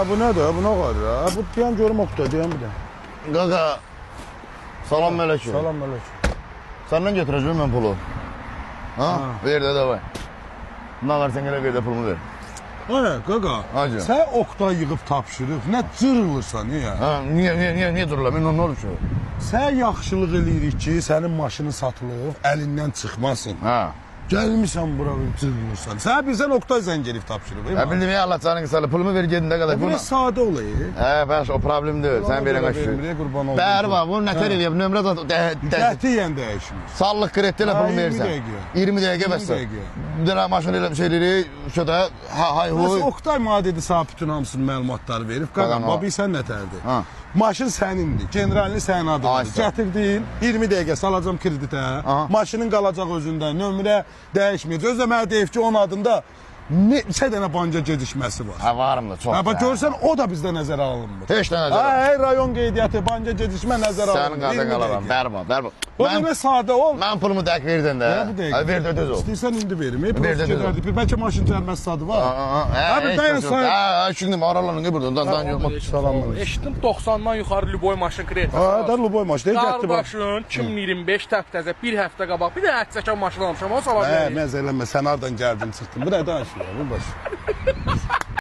Bu nədir? Bu nə var ya? Bu deyən görüm Oqtay, deyən bir də. Qaqa. Salam mələküm. Salam əleykum. Səndən götürəcəm mən pulu. Ha? Ver də davay. Nə var sən gələ ver də pulumu ver. Ay qaqa, Hacı. sən Oqtay yığıb tapşırıb, nə cırılırsan ya? Ha, niyə dururlar? Mən nə olub ki? Sən yaxşılıq eləyirik ki, sənin maşının satılıb, əlindən çıxmasın. Ha. Gəlmisən bura cırılırsan. Sən bilsən Oqtay zəng elib tapşırıb. Ya bildim ya Allah canını qısalı. Pulumu ver gedin də qədər. Biraz sadə olayı. Hə, bəs o problem deyil. Sən verin qaç. Vermir, qurban olum. Bəri bax, bunu nətər eləyib? Nömrə də Qətiyyən dəyişmir. Sallıq kreditlə Ha, pulumu 20 verirsən. dəqiqə. 20 dəqiqə bəs. 20 dəqiqə. Bir dənə maşın elə bir şey eləyirik, şödə ha hay Bəs huy. Oqtay mənə dedi sənə bütün hamısının məlumatları verib. Qaqa, Qaqa, babi sən nətərdir? Ha. Maşın sənindir. Generalini sənin adındadır. Ay, sağ ol. Gətirdin 20 dəqiqə salacam kreditə. Aha. Maşının qalacaq özündə. Nömrə dəyişməyəcək. Özü də mənə deyib ki, onun adında neçə dənə banca gecikməsi var. Ha varım da çox. Ha, bax görsən o da bizdə nəzərə alınmır. Heç nə nəzərə. Ha, hey, rayon qeydiyyatı, banca gecikmə nəzərə Sənin alınmır. qadın 20 qalaram. dəqiqə. Bərba, bərba. O Mən belə sadə ol. mən pulumu dəqiq verdin də. Ya bu dəqiqə. Ha, ver də düz ol. İstəyirsən indi verim. Ver də düz ol. Bir bəlkə maşın cərməsi sadı var. Abi Abi dayan say. Ha, şimdi aralanın buradan dan yox. Salam əleykum. Eşitdim 90-dan yuxarı lüboy maşın kredit. Ha, da Luboy maşını gətirdi bax. Qardaşın 2025 təptəzə bir həftə qabaq bir də ət çəkən maşın almışam. O sala Hə, bilərik. məzə eləmə, sən hardan gəldin, çıxdın. Bu nə danışır, bu baş.